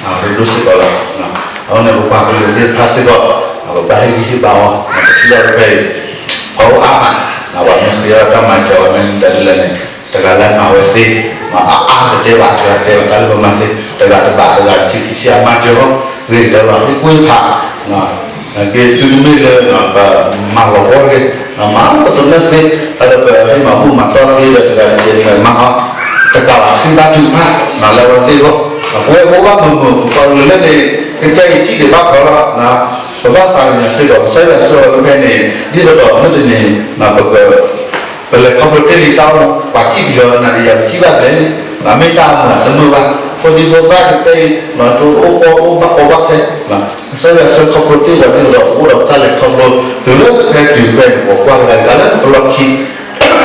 အရ့ဒိၣ်စ့ၢ်ကီးလီၤ, အဃိန့ၣ် ပပှၤကလုာ်သ့ၣ်တဖၣ်စ့ၢ်ကီး, ပဘၣ်ဟ့ၣ်ဂံၢ်ဟ့ၣ်ဘါအီၤ, ပထံၣ်ဘၣ်ဖဲအံၤ, ပှၤအိၣ်အါမး, ပှၤမ့ၢ်ဃ့အီၣ်တၢ်မၤစၢၤ ပှၤမ့ၢ်မတၤဒ်လဲၣ်န့ၣ်, တဂၤလၢမၤဝဲသ့, အအါတတဲဘၣ် စှၤတဲဘၣ်တၢ်လၢပမၤသ့, တဂၤတဘၣ် တဂၤတဆံခံဆံ အမၤစၢၤအီၤ, ဂ့ၤကတၢၢ်လီၤ ဟ့ၣ်ကွံာ်ဖး က့ၤတုၤတမ့ၢ်လၢ ပမၤလီၤဘီတဂ့ၤ, မၤပသနၢၣ်သ့, တၢ်လၢပဟ့ၣ်မၤဘူၣ်မၤတီၢ်သ့ဒီး တဂၤတကဲးမၤအီၤ, တကးဘၣ်ဃံဘါထုကဖၣ် လၢအဝဲသ့ၣ်အဂီၢ်, ပဝဲပအိၣ်ဘၣ်မုာ်မုာ် ပှၤကလုာ်လၢန့ၣ် ကကဲအံၤထံၣ်ဒံးဘၣ်ဃီလီၤ, ပဘၣ်သးကညီၤစ့ၢ်ကီး ကစၢ်ယွၤဆိၣ်ဂ့ၤဖဲန့ၣ် ဒ်သိးဒီးမုၢ်တနံၤ ပက ပလဲၤခီဖျိတ့ၢ်လံတၢ်အိၣ်မူ ပှၤထံၣ်ပယီၤနၤဒီးယၤ ပထံၣ်ဘၣ်ဖဲန့ၣ်, မ့ၢ်တၢ်မုာ်တမုာ်ဘၣ်, အဃိဒ်သိးသးကတဲအံၤ တအိၣ်ကီအိၣ်ဘၣ်ကီဘၣ်ခဲ, ကစၢ်ယွၤဆှၢခီဖျိတ့ၢ်ပှၤဒ်သိးဒီး ပအိၣ်ဒီးတၢ်လဲၤခီဖျိ တုၤလၢဖဲတုၤဖဲန့ၣ် ပကွၢ်ကဒါက့ၤတၢ်လၢပလီၢ်ခံ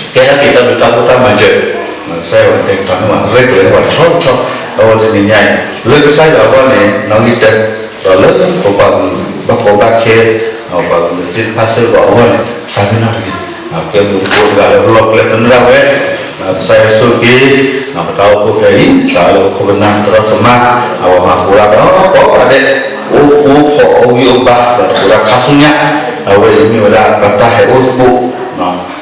ကဲထီၣ်က့ၤတၢ်ဘျုးတၢ်ဖှိၣ်တၢ်မၤစၢၤ, ကစၢ်ယွၤတဲကတီၤန့ၢ်ပှၤ ရဲၣ်ကျဲၤန့ၢ်ပှၤတဆီတဆီ, အဝဲတနံၤညါအံၤ လၢကစၢ်ယွၤအဂီၢ်န့ၣ် နီၣ်ဂံၢ်တၢ, ဒီးလၢပပှၤကလုာ်ဘၣ်ကီဘၣ်ခဲ, ပှၤကလုာ်သ့ၣ်တဖၣ်စ့ၢ်ကီးအဂီၢ်န့ၣ် သးပ့ၤနီၣ်တဂ့ၤ, ကဲဘျုးဖှိၣ်တဂၤလၢပလီၢ်ကျဲသနၢၣ်ဒၣ်ဝဲ, ကစၢ်ယွၤဆိၣ်ဂ့ၤ, ပတၢ်အိၣ်ဖှိၣ်ဖဲအံၤ စးလၢပခိၣ်ပနၢ်သရၣ်သမါ, အဝဲမၤသကိးတၢ်ဒီးကိးဂၤဒဲး, အိၣ်ဃူအိၣ်ဖိးအိၣ်ဂံၢ်အိၣ်ဘါဒီးသကိးတၢ်ခါဆူညါ, အဝဲအံၤမ့ၢ်ဝဲဒၣ်ပတၢ်ဟဲအိၣ်သကိး,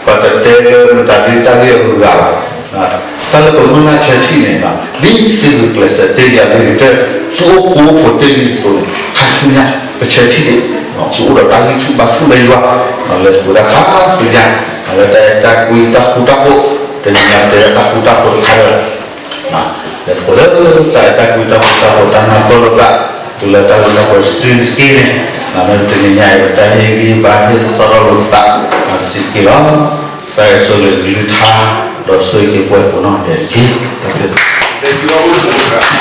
ပတတဲလၢမတၤဒ်တၢ်ဂ့ၢ်အဂုၤအဂၤဘၣ်, တၢ်လၢပမုၢ်လၢ်ဆၢထံၣ်န့ၣ်, ဒ်သုဂုာ်ကျဲးစၢးတ့ၢ်လံအဂ့ၤကတၢၢ်, သုအိၣ်ဃူအိၣ်ဖိးတ့ၢ်လံအသိးန့ၣ် ခါဆူညါ ပဆၢထံၣ်န့ၣ်, သုအိၣ်ဒီးတၢ်ဂံၢ်ဆူၣ်ဘါဆူၣ်လၢယွၤ, လၢသကိးတၢ်ခါဆူညါ, လၢတၢ်အဲၣ်တၢ်ကွံတၢ်ဃူတၢ်ဖိး, တနံၤညါပတဲဒၣ်တၢ်ဃူတၢ်ဖိးတခါလၢ လၢသကိးလၢတၢ်အဲၣ်တၢ်ကွံတၢ်ဃူတၢ်ဖိးတၢ်နၢ်ပၢၢ်လိာ်သး, တုၤလၢတၢ်လၢတၢ်ပှဲၤတစုတက့ၢ်န့ၣ်, မ့ၢ်တနံၤညါအံၤ ပတၢ်ဟ့ၣ်ဂံၢ်ဟ့ၣ်ဘါဟ့ၣ်သဆၣ်ထီၣ်လိာ်သး, တစုတက့ၢ်လီၤ. ကစၢ်ယွၤဆိၣ်ဂ့ၤကလုၢ်ကထါ, ဒီးဆိၣ်ဂ့ၤက့ၤပှၤကိးနီၢ်ဒဲးတက့ၢ်.